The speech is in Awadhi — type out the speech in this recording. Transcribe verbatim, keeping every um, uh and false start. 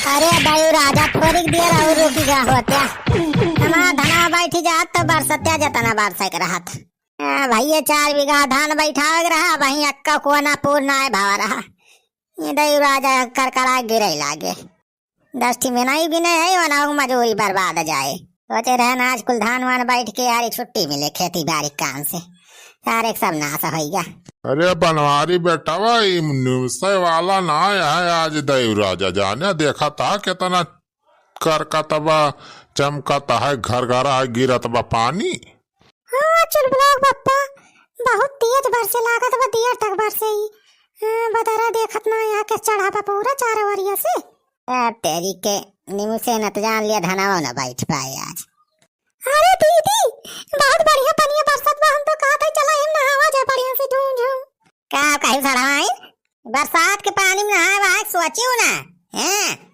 अरे दइउ राजा, थोरिक देर अउर रुकि गा होत्या। हमार धनवा बैठि जात त बरसत्या जेतना बरसइ क रहत। ए भइया, चार बीघा धान बैठावे क रहा, वहीं अक्का कोना पूर नाहीं भवा रहा। ये दइउ राजा करकरा गिरइ लागे। दस ठी मेनई बिनइ है, ओनहु मजूरी बर्बाद जाए। सोचे रहन आज कुल धान वान बैठ के यारी छुट्टी मिले खेती बारी काम से, सारे क सब नास होइ गा। अरे बनवारी बेटवा, ई निमसइ वाला नाहीं है आज दइउ राजा, जाने देखत ह केतना करकत बा, चमकत है, घरघरा है, गिरत बा पानी। हाँ चुलबुलाक बप्पा, बहुत तेज बरसे लागत बा, देर तक बरसे ही। हाँ, बदरा देखत नाहीं आके चढ़ा बा पूरा चारों ओरिया से। ए तेरी के, निमसे न त जान लिया धनवा न बैठ पाए आज। अरे दीदी, बहुत बढ़िया पनिया बरसत बा, हम तो कहत है चला एम नहावा जाए बढ़िया से झूम झूम। का कही सड़ाई, बरसात के पानी में नहाए वहाए सोचियो ना, हैं?